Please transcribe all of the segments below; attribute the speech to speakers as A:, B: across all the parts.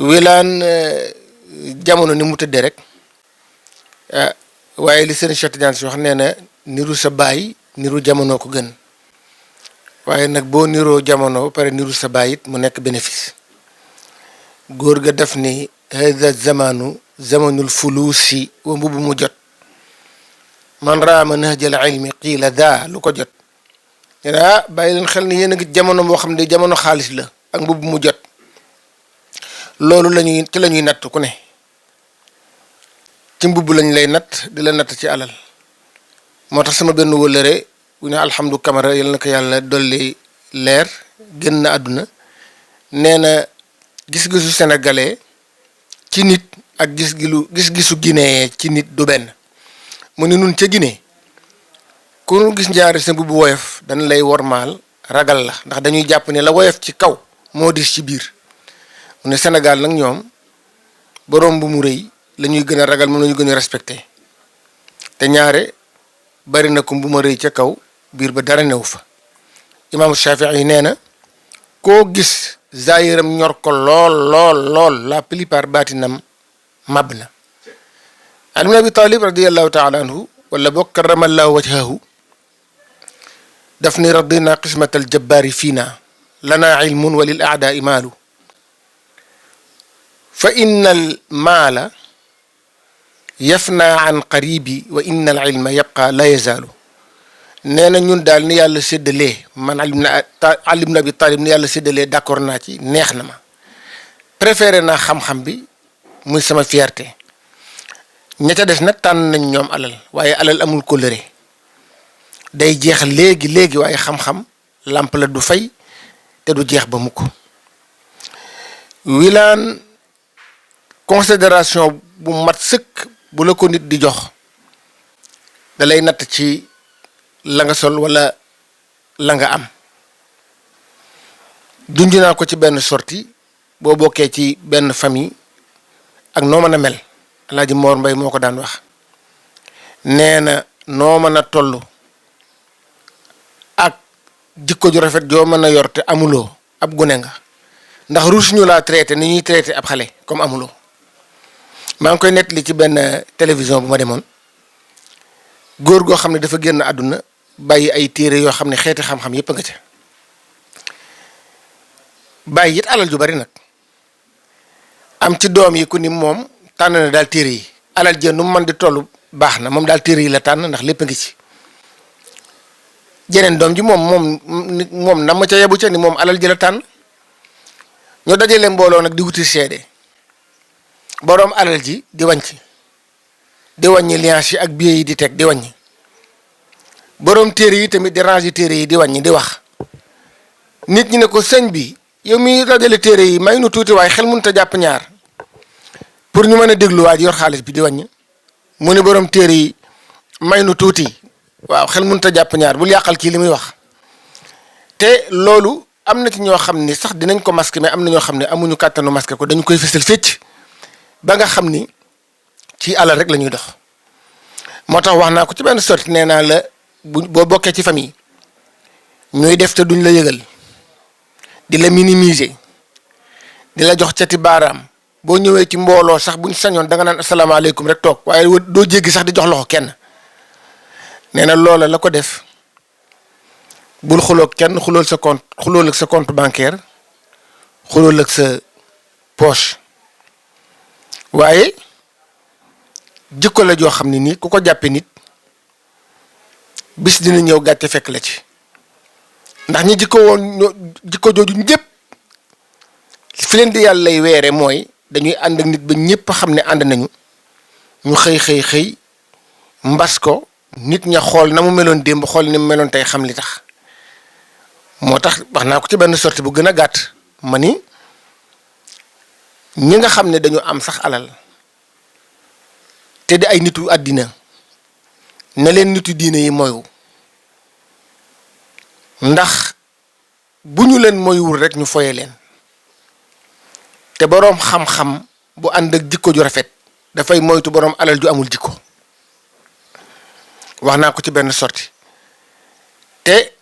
A: wilaan jamono ni mu tëddee rek waaye li seen Cheikh Tidiane si wax nee na niru sa baay niru jamono ko gën waaye nag boo niroo jamono ba pare niru sa baay it mu nekk bénéfice góor ga def ni hada zamanu zamanul fuluusi wa mbubb mu jot man raama nahjal ilmi qiila daa lu ko jot nee na bàyyi leen xel ni yéen a ngi jamono boo xam ne jamono xaalis la ak mbubb mu jot loolu lañuy ci la ñuy natt ku ne ci mbubb lañ lay natt di la natt ci alal moo tax sama benn wëllëre bu ne alhamdu kamara yal na ko yàlla dolli leer génn na àdduna nee na gis-gisu sénégalais ci nit ak gis-gisu guinéen ci nit du benn mu ne nun ca Guinée ku nu gis njaari sa mbubb woyof dañ lay wormaal ragal la ndax dañuy jàpp ne la woyof ci kaw moo dis ci biir mu ne Sénégal nag ñoom borom bu mu rëy la ñuy gën a ragal moom la ñu gën a respecté te ñaare bari na ko bu ma rëy ca kaw biir ba dara newu fa imaamu Shafii yi nee na koo gis zaayiram ñor ko lool la plupart baatinam mab na Ali ibn Abi Talib radiyallahu taala anhu wala boog karamallahu wajhahu daf ni radina qismatal jabbaari fiina lana ilmun wa lil a'daai maalu fa innal maala yafna an qaribi wa innal ilma yabqa la yazaalu nee na ñun daal ni yàlla séddalee man Ali ibn Abi Talib ni yàlla séddalee d'accord naa ci neex na ma préféré naa xam-xam bi muy sama fierté ña ca des nag tànn nañ ñoom alal waaye alal amul kóllëre day jeex léegi waaye xam-xam làmp la du fay te du jeex ba mukk wilaan considération bu mat sëkk bu la ko nit di jox da lay natt ci la nga sol wala la nga am junj naa ko ci benn sortie boo bokkee ci benn famille ak noo mën a mel Alaaji Moor Mbay moo ko daan wax nee na noo mën a toll ak jikko ju rafet joo mën a yor te amuloo ab gune nga ndax ruus ñu laa traité ni ñuy traité ab xale comme amuloo maa ngi koy nettali ci benn télévision bu ma demoon góor goo xam ne dafa génn àdduna bàyyi ay téere yoo xam ne xeeti xam-xam yépp a nga ca bàyyi it alal ju bari nag am ci doom yi ku ni moom tànn na daal téere yi alal jën nu mu mën di toll baax na moom daal téere yi la tànn ndax lépp a ngi ci jeneen doom ji moom na ma ca yebu ca ni moom alal ji la tànn ñoo dajale mbooloo nag di wuti seede boroom alal ji di wàññi liance yi ak billet yi di teg di wàññi boroom téere yi tamit di ranger téere yi di wàññi di wax nit ñi ne ko sëñ bi yow mi dajale téere yi may nu tuuti waaye xel mënut a jàpp ñaar pour ñu mën a déglu waa ji yor xaalis bi di wàññi mu ne boroom téere yi may nu tuuti waaw xel mënut a jàpp ñaar bul yàqal kii li muy wax te loolu am na ci ñoo xam ni sax dinañ ko masquer mais am na ñoo xam ne amuñu kàttanu masquer ko dañu koy fësal fecc ba nga xam ni ci alal rek la ñuy dox moo tax wax naa ko ci benn sorte nee naa la boo bokkee ci famille ñuy def te duñ la yëgal di la minimiser di la jox cati baaraam boo ñëwee ci mbooloo sax buñ sañoon da nga naan asalaamaaleykum rek toog waaye doo jéggi sax di jox loxo kenn nee na loola la ko def bul xuloog kenn xulool ak sa compte bancaire xulool ak sa poche waaye jikko la joo xam ne nii ku ko jàppe nit bis dina ñëw gàcce fekk la ci ndax ñi jikko jooju ñëpp fi leen di yàlla lay weere mooy dañuy ànd ak nit ba ñëpp xam ne ànd nañu ñu xëy mbas ko nit ña xool na mu meloon démb xool ni mu meloon tey xam li tax moo tax wax naa ko ci benn sortie bu gën a gàtt ma ni ñi nga xam ne dañu am sax alal te di ay nitu àddina na leen nitu diine yi moyu ndax bu ñu leen moywul rek ñu foye leen te boroom xam-xam bu ànd ak jikko ju rafet dafay moytu boroom alal ju amul jikko wax naa ko ci benn sortie te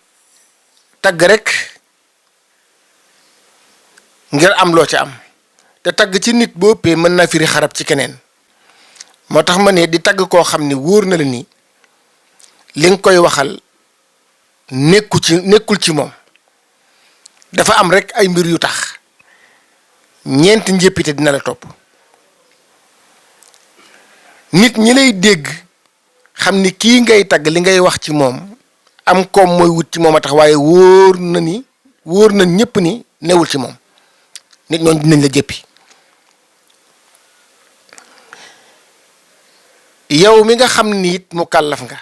A: tagg rek ngir am loo ci am te tagg ci nit boo ëppee mën naa firi xarab ci keneen moo tax ma ne di tagg koo xam ne wóor na la ni li nga koy waxal nekkul ci moom dafa am rek ay mbir yu tax ñeenti njëppite dina la topp nit ñi lay dégg xam ni kii ngay tagg li ngay wax ci moom am koom mooy wut ci moom a tax waaye wóor na ñépp ni newul ci moom nit ñooñu dinañ la jëppi yow mi nga xam ni it mu kàllaf nga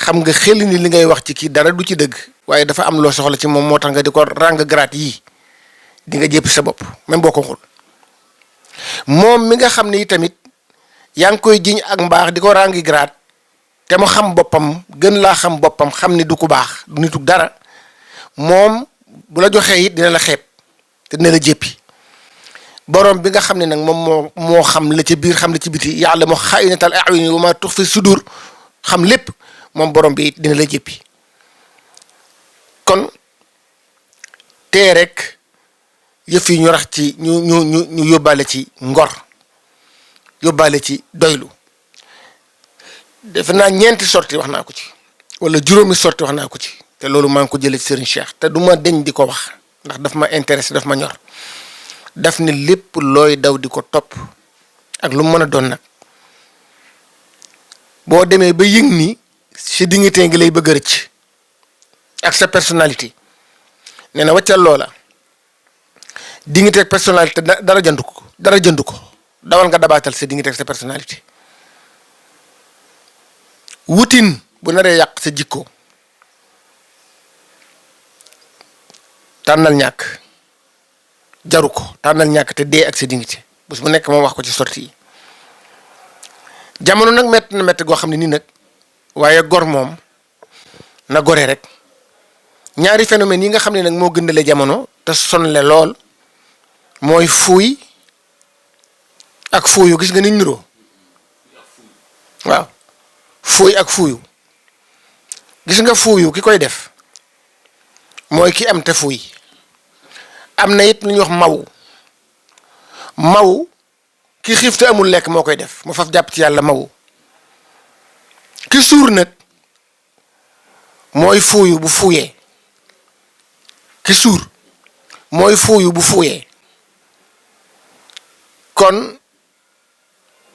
A: xam nga xel ni li ngay wax ci kii dara du ci dëgg waaye dafa am loo soxla ci moom moo tax nga di ko ràng grade yii di nga jëppi sa bopp même boo ko xul moom mi nga xam ni tamit yaa ngi koy jiñ ak mbaax di ko ràngi grade te mu xam boppam gën laa xam boppam xam ni du ku baax du nitu dara moom bu la joxee it dina la xeeb te dina la jéppi borom bi nga xam ne nag moom moo xam la ci biir xam la ci biti yàlla moo xaa'inatal a'yuni wa maa tuxfi sudur xam lépp moom borom bi it dina la jéppi kon tee rek yëf yi ñu rax ci ñu yóbbaale ci ngor yóbbaale ci doylu defe naa ñeenti sorti wax naa ko ci wala juróomi sorti wax naa ko ci te loolu maa ngi ko jëlee ci Serigne Cheikh te du ma deñ di ko wax ndax daf ma intéressé daf ma ñor daf ne lépp looy daw di ko topp ak lu mu mën a doon nag boo demee ba yëg ni si dignité ngi lay bëgg a rëcc ak sa personnalité nee na wàccal loola dignité ak personnalité dara jëndu ko dawal nga dabaatal sa dignité ak sa personnalité wutin bu naree yàq sa jikko tànnal ñàkk jaru ko tànnal ñàkk te dee ak sa dignité bés bu nekk moom wax ko ci sorti yi jamono nag métti goo xam ne nii nag waaye gor moom na gore rek ñaari phénomènes yi nga xam ne nag moo gëndale jamono te sonle lool mooy fuuy ak fuuyu gis nga ni niroo waaw fuuy ak fuuyu gis nga fuuyu ki koy def mooy ki am te fuuy am na it lu ñuy wax maw ki xiif te amul lekk moo koy def mu faf jàpp ci yàlla maw ki suur nag mooy fuuyu bu fuuyee ki suur mooy fuuyu bu fuuyee kon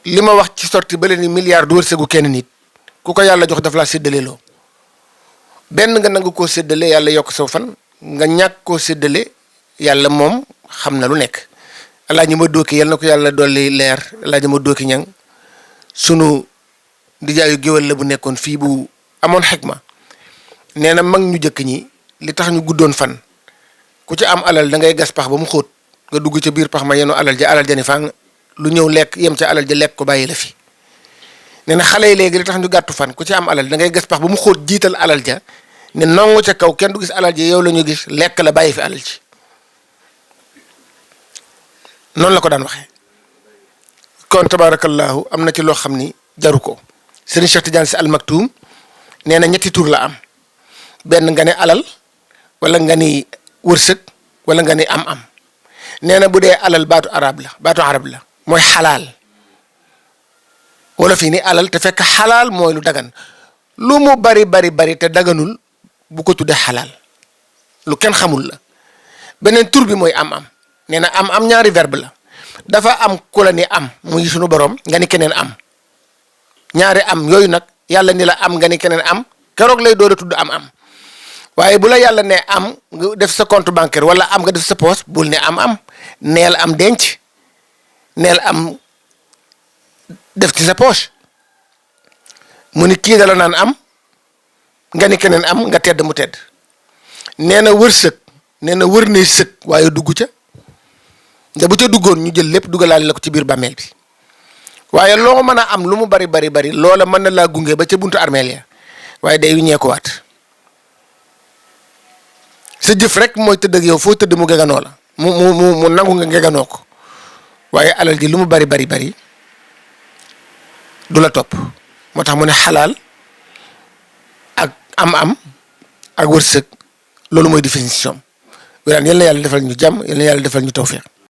A: li ma wax ci sorti ba leen ni milliard du wërsëgu kenn nit ku ko yàlla jox daf laa séddale loo benn nga nangu koo séddale yàlla yokk saw fan nga ñàkk koo séddale yàlla moom xam na lu nekk alaaji ma dooki yal na ko yàlla dolli leer alaaji ma dooki ñang sunu dijaayu géwél la bu nekkoon fii bu amoon xikma nee na mag ñu jëkk ñi li tax ñu guddoon fan ku ci am alal da ngay gas pax ba mu xóot nga dugg ca biir pax ma yenu alal ja ni fang lu ñëw lekk yem ca alal ja lekk ko bàyyi la fi nee na xale yi léegi li tax ñu gàttu fan ku ci am alal da ngay gas pax ba mu xóot jiital alal ja ne nongu ca kaw kenn du gis alal ja yow la ñu gis lekk la bàyyi fi alal ci noonu la ko daan waxee kon tabarakallahu am na ci loo xam ni jaru ko Serigne Cheikh Tidiane Sy Al Maktoum nee na ñetti tur la am benn nga ne alal wala nga ni wërsëg wala nga ni am nee na bu dee alal baatu arab la mooy xalaal wala fii ni alal te fekk xalaal mooy lu dagan lu mu bari te daganul bu ko tuddee xalaal lu kenn xamul la beneen tur bi mooy am nee na am ñaari verbe la dafa am ku la ni am muy sunu borom nga ni keneen am ñaari am yooyu nag yàlla ni la am nga ni keneen am keroog lay door a tudd am waaye bu la yàlla ne am nga def sa compte bancaire wala am nga def sa poche bul ne am neel am denc neel am def ci sa poche mu ni kii dala naan am nga ni keneen am nga tedd mu tedd nee na wërsëg nee na wër ne sëg waaye dugg ca nda bu ca duggoon ñu jël lépp dugalaale la ko ci biir bàmmeel bi waaye loo mën a am lu mu bari loola mën na laa gunge ba ca buntu armeel ya waaye day wiññee ko waat sa jëf rek mooy tëdd ak yow foo tëdd mu geganoo la mu nangu nga geganoo ko waaye alal ji lu mu bari du la topp moo tax mu ne xalaal ak am ak wërsëg loolu mooy définition bi yal na yàlla defal ñu jàmm yal na yàlla defal ñu tawfiq